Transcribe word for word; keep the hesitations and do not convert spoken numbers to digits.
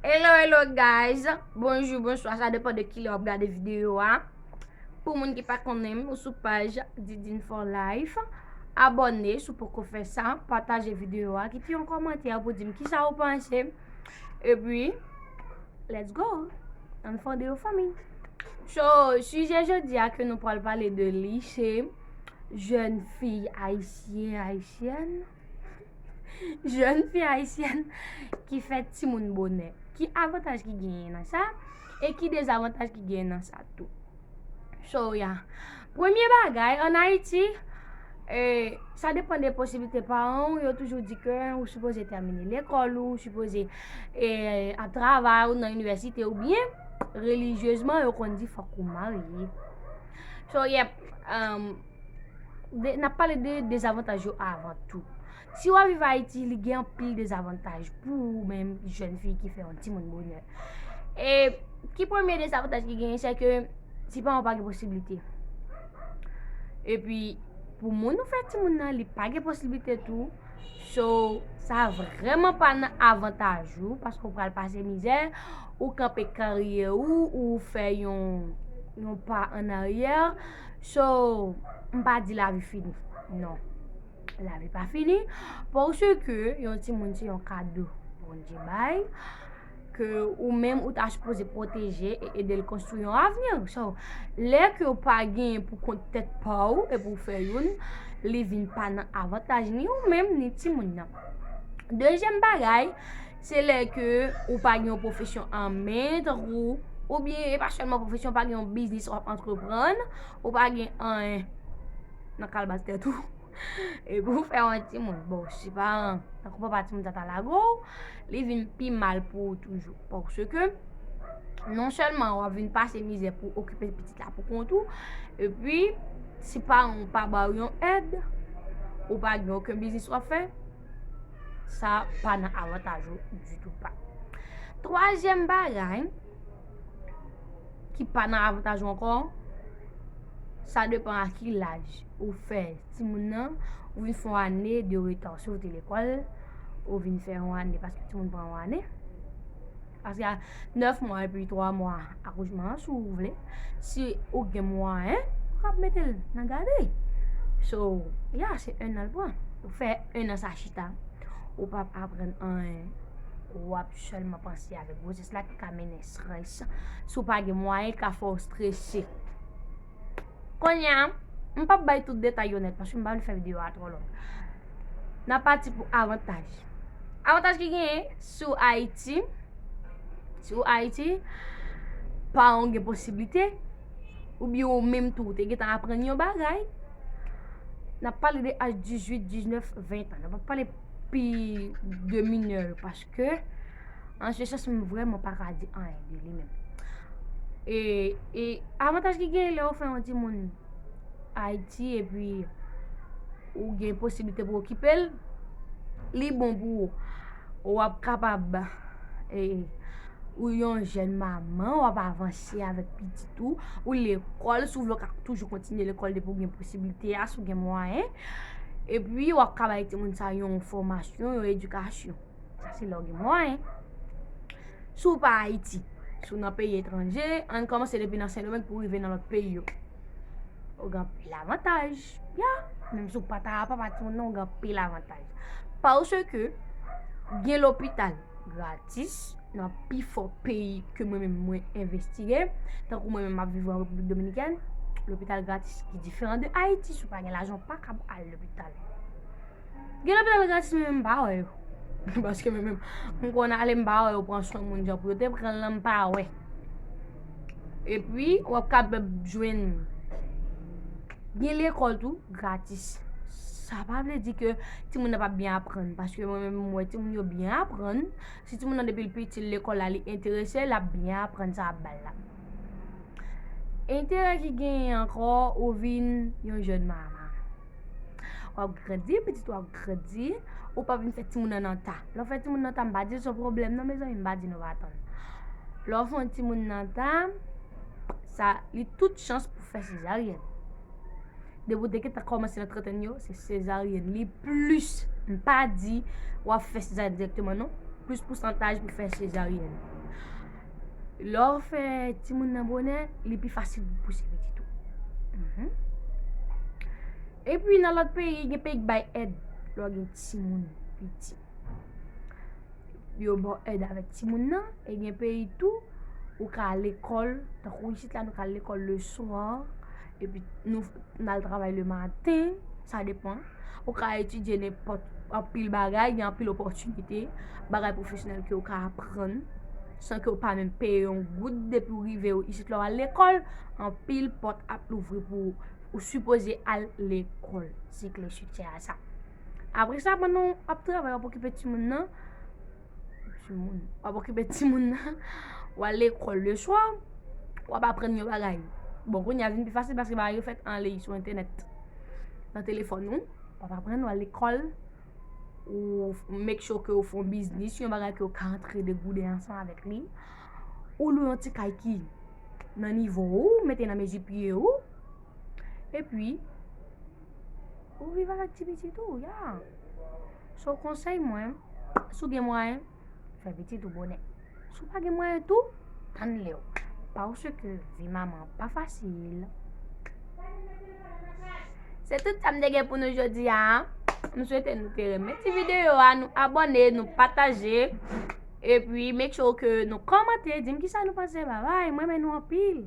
Hello, hello guys. Bonjou, bonswa, sa depann de kilè w ap gade videyo a. Pou moun ki pa konnen m, ou sou paj Didine for Life. Abòne si w poko fè sa, pataje videyo a, kite yon kòmantè pou di m kisa ou panse. Epi, let's go. Ann fonde yon fanmi. So, sijè jodi a ke nou pral pale de li, se jèn fi ayisyen, ayisyèn, jèn fi ayisyèn ki fè timoun bonè. Ki avantaj ki genyen nan sa? E ki dezavantaj ki genyen nan sa tou? So, yeah. Premye bagay, ann Ayiti, e, sa depann de posiblite paran w, yo toujou di ke ou sipoze tèmine lekòl ou, ou sipoze, e, ap travay ou nan inivèsite oubyen relijyezman yo konn di fòk ou marye. So, yep, um, de, n ap pale de dezavantaj yo avan tou. Si w ap viv Ayiti, li gen anpil dezavantaj pou ou menm, jèn fi ki fè yon timoun bonè. E ki premye dezavantaj ki genyen, se ke ti paran w pa gen posiblite. Epi, pou moun ou fè timoun nan, li pa gen posiblite tou. So, sa vrèman pa nan avantaj ou, paske w pral pase mizè, ou kanpe karyè ou, ou fè yon, yon pa ann aryè. So, m pa di lavi fini. Non. Lavi pa fini. Paske yon timoun se yon kado Bondye bay, ke ou menm ou ta sipoze pwoteje e ede l konstwi yon avni. So, lè ke w pa gen pou kont tèt pa w epi w fè youn, li vin pa nan avantaj ni ou menm ni timoun nan. Dezyèm bagay, se lè ke ou pa gen yon pwofesyon an men, tankou, oubyen e pa sèlman pwofesyon, ou pa gen yon biznis w ap antreprann, ou pa gen anyen nan kalbas tèt ou. Epi w fè yon timoun. Bon, si paran, tankou papa timoun sa ta lage w, li vin pi mal pou ou toujou. Paske, non sèlman w ap vin pase mizè pou okipe pitit la pou kont ou, epi, si paran w pa ba w yon èd, ou pa gen okenn biznis w ap fè, sa pa nan avantaj ou ditou pa. Twazyèm bagay, ki pa nan avantaj ou ankò, sa depann a ki laj ou fè timoun nan, ou vin fè yon ane de reta, si w te lekòl, ou vin fè yon ane, paske timoun pran yon ane. Paske a nèf mwa epi twa mwa akochman an, si w vle, si ou gen mwayen, ou kab mete l nan gade. So, yeah, se en an l pran. Ou fè en an sa chita, ou p ap aprann anyen. W ap sèlman panse avèk gwosès la ki ka mennen estrès. Si w pa gen mwayen, li ka fè w strese. Kounye a, m p ap bay tout detay yo nèt, paske m pa vle fè videyo a twò long. N ap pati pou avantaj. Avantaj ki genyen sou Ayiti, sou Ayiti, paran w gen posiblite, oubyen ou menm tou, ou te gentan aprann yon bagay. N ap pale de aj dizuit, diznèf, ven tan. N ap pale pi de minè yo, paske, an se sans, m vrèman pa ka di anyen de li menm. E, e avantaj ki genyen lè w fè yon timoun Ayiti, epi ou gen posiblite pou okipe l, li bon pou ou. W ap kapab, e, ou yon jèn manman, w ap avanse avèk pitit ou, ou lekòl, si w vle w ka toujou kontinye lekòl depi w gen posiblite a, si w gen mwayen. Epi w ap ka bay timoun sa yon fòmasyon, yon edikasyon. Sa se lè w gen mwayen. Si w pa Ayiti, si w nan peyi etranje, ann kòmanse depi nan Sendomeng pou rive nan lòt peyi yo. Ou gen anpil avantaj. Ya, menm si w pa ta papa timoun nan, ou gen anpil avantaj. Paske gen lopital gratis nan pifò peyi ke mwen menm mwen envestige. Tankou mwen menm m ap viv an Repiblik Dominikèn, lopital gratis ki diferan de Ayiti. Si w pa gen lajan, w pa kab al lopital. Gen lopital gratis, men m pa wè yo. Paske mwen menm, m konn ale, m pa wè yo pran swen moun jan pou yo te pran l lan, m pa wè. Epi, w ap kapab jwenn, gen lekòl tou, gratis. Sa pa vle di ke timoun nan p ap byen aprann, paske mwen menm, m wè timoun yo byen aprann. Si timoun nan depi l piti, lekòl la, li enterese, l ap byen aprann sa w ap ba l la. Enterè ki genyen ankò, ou vin yon jèn manman. W ap grandi, pitit ou ap grandi, ou p ap vin fè timoun nan nan ta. Lè w fè timoun nan ta, m pa di l se yon pwoblèm non, mezanmi, m pa di nou pa tann. Lè w fè yon timoun nan ta, sa, li tout chans pou fè sezaryèn. Depi w te gentan kòmanse nan trantèn yo, se sezaryèn li plis. M pa di w ap fè sezaryèn dirèkteman non. plis pousantaj pou fè sezaryèn. Lè w fè timoun nan bonè, li pi fasil pou pouse pitit ou. Mhm. Epi nan lòt peyi, gen peyi k bay èd lè w gen timoun piti. Yo ba w èd avèk timoun nan, e gen peyi tou, ou ka al lekòl, tankou isit la, nou ka al lekòl le swa, epi nou, n al travay le maten, sa depan. Ou ka etidye nenpòt, anpil bagay, gen anpil opòtinite, bagay pwofesyonèl ke w ka aprann, san ke w pa menm peye yon goud depi w rive isit la w al lekòl, anpil pòt ap louvri pou ou, ou sipoze al lekòl, se kle siksè a sa. Apre sa, pandan w ap travay, w ap okipe timoun nan, timoun, w ap okipe timoun nan, w al lekòl le swa, w ap aprann yon bagay. Bon, kounye a vin pi fasil paske bagay yo fèt an liy sou entènèt. Nan telefòn ou, w ap aprann, w al lekòl, ou make sure ke w fè yon biznis, yon bagay ke w ka antre de gouden ansanm avèk li. Ou lwe yon ti kay ki nan nivo ou, mete nan mezi pye ou. Epi, ou viv avèk ti pitit ou, ya. So, konsèy mwen, si w gen mwayen, fè pitit ou bonè. Si w pa gen mwayen tou, tann lè w. Paske vi manman pa fasil. Se tout sa m te gen pou nou jodi a. M swete nou te renmen ti videyo a, nou abòne, nou pataje. Epi, make sure ke nou kòmante, di m kisa nou panse, babay, mwen renmen nou anpil.